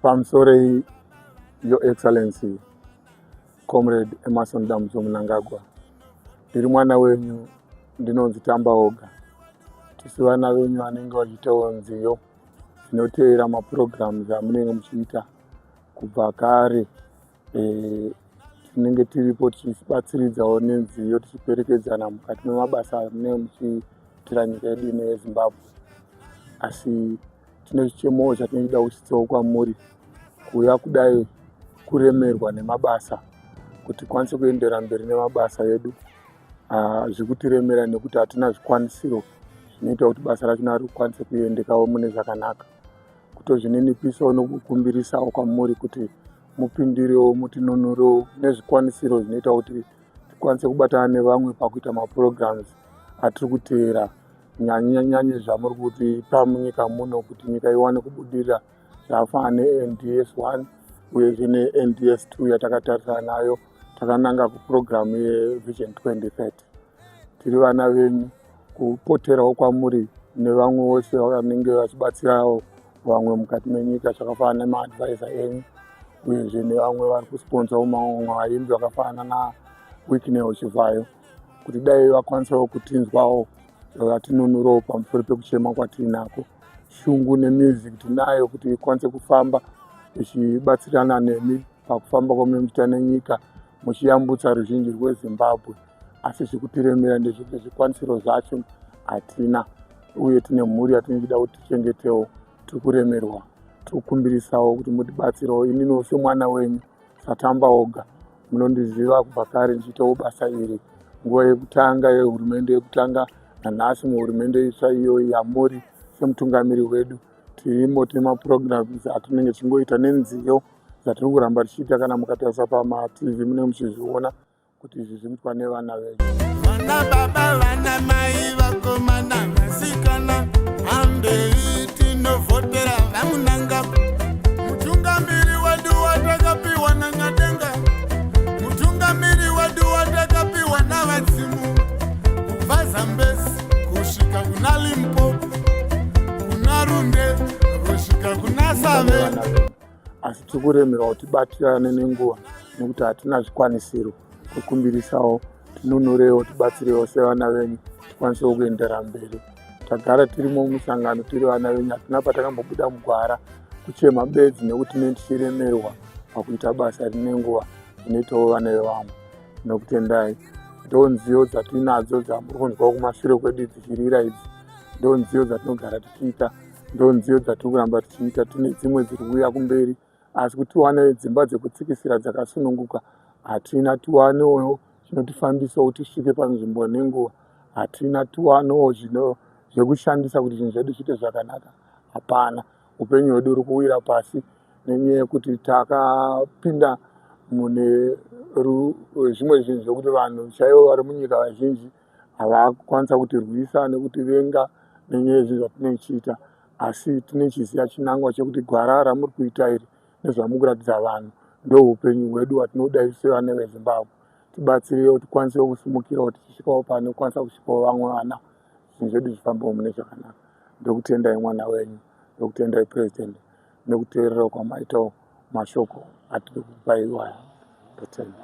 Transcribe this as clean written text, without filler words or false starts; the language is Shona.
Pamusoroi, Your Excellency, Comrade Emmerson Dambudzo Mnangagwa. Ndiri mwana wenyu, ndinonzi Tambaoga. Tisu vana venyu vanenge vachiitawo nziyo dzinoteera maprograms amunenge muchiita kubva kare. Tinenge tiripo tichibatsiridzawo nenziyo, tichiperekedzana mukati memabasa amunenge muchiitira nyika yedu ino yeZimbabwe. Asi tine chichemowo chatinenge tichida kusvitsawo kwamuri, kuuya kudai kuremerwa nemabasa kuti tikwanise kuendera mberi nemabasa edu. Zviri kutiremera nekuti hatina zvikwanisiro zvinoita kuti basa rachona rikwanise kuendekawo mune zvakanaka. Kutozvininipisawo nokukumbirisawo kwamuri kuti mupindirewo, mutinunurewo nezvikwanisiro zvinoita kuti tikwanise kubatana nevamwe pakuita maprograms atiri kuteera, nyanye zvamuri kutipa munyika muno kuti nyika iwane kubudirira, zvakafanana neNDS 1 uyezve neNDS 2 yatakatarisana nayo takananga kupurogiramu yeVision 2030. Tiri vana venyu, kupoterawo kwamuri nevamwe vose vanenge vachibatsirawo vamwe mukati menyika, zvakafanana nemaadvisor enyu, uyezve nevamwe vari kusponsawo mamwe vaimbi vakafanana naWicknell Chivhayo, kuti dai vakwanisawo kutinzwawo, vatinunurewo pamusoro pekuchema kwatiinako. Shungu nemusic tinayo kuti ikwanise kufamba ichibatsirana nemi pakufamba kwamunenge muchiita nenyika, muchiyambutsa ruzhinji rweZimbabwe. Asi zvikutiremera ndezvekuti zvikwanisiro zvacho hatina, uye tine mhuri yatinenge tichida kuti tichengetewo. Tiri kuremerwa, tiri kukumbirisawo kuti mutibatsirewo. Ininiwo semwana wenyu saTambaoga, munondiziva kubva kare ndichiitawo basa iri, nguva yekutanga yehurumende yekutanga, nanhasi muhurumende itsva iyoyi yamuri semutungamiri wedu. Tirimo, tine maprograms atinenge tichingoita nenziyo dzatiri kuramba tichiita. Kana mukatarisa pamaTV, munenge muchizviona kuti izvi zviri kuitwa nevana vedu. Vana baba, vana mai, vakomana, vasikana, hambei tinovhotera vaMnangagwa, mutungamiri wedu watakapiwa naNyadenga, mutungamiri wedu watakapiwa navadzimu, kubva Zambezi kusvika kuna Limpopo, kuna Runde kusvika kuna Save. Nevana vedu, asi tiri kuremerwa kuti tibatirane nenguva nekuti hatina zvikwanisiro. Kukumbirisawo tinunurewo, tibatsirewo sevana venyu, tikwanisewo kuendera mberi. Tagara tirimo mumusangano, tiri vana venyu, hatina patakambobuda mugwara, kuchema bedzi nekuti tinenge tichiremerwa pakuita basa rine nguva zvinoitawo vana vevamwe. Nokutendai. Ndo nziyo dzatinadzo dzamuri kunzwawo kumashure kwedu dzichirira idzi, ndo nziyo dzatinogara tichiita, ndo nziyo dzatiri kuramba tichiita. Tine dzimwe dziri kuuya kumberi, asi kuti tiwane dzimba dzekutsikisira dzakasununguka hatina, tiwanewo chinotifambisawo tisvike panzvimbo nenguva hatina, tiwanewo zvino zvekushandisa kuti zvinhu zvedu zviite zvakanaka hapana. Upenyu hwedu uri kuwira pasi nenyaya yekuti takapinda mune zvimwe zvinhu zvekuti vanhu chaivo vari munyika vazhinji havakwanisa kutirwisa nekutivenga nenyaya yezvinhu zvatinenge tichiita. Asi tine chiziva chinangwa chekuti gwara ramuri kuita iri nezvamuri kuratidza vanhu ndo upenyu hwedu hwatinoda isu sevana veZimbabwe. Tibatsirewo tikwanisewo kusimukirawo, tichisvikawo pane kukwanisa kusvikawo vamwe vana, zvinhu zvedu zvifambewo mune zvakanaka. Ndokutendai mwana wenyu, ndokutendai President nekuteererawo kwamaitawo mashoko atiri kupa iwaya. Ndotenda.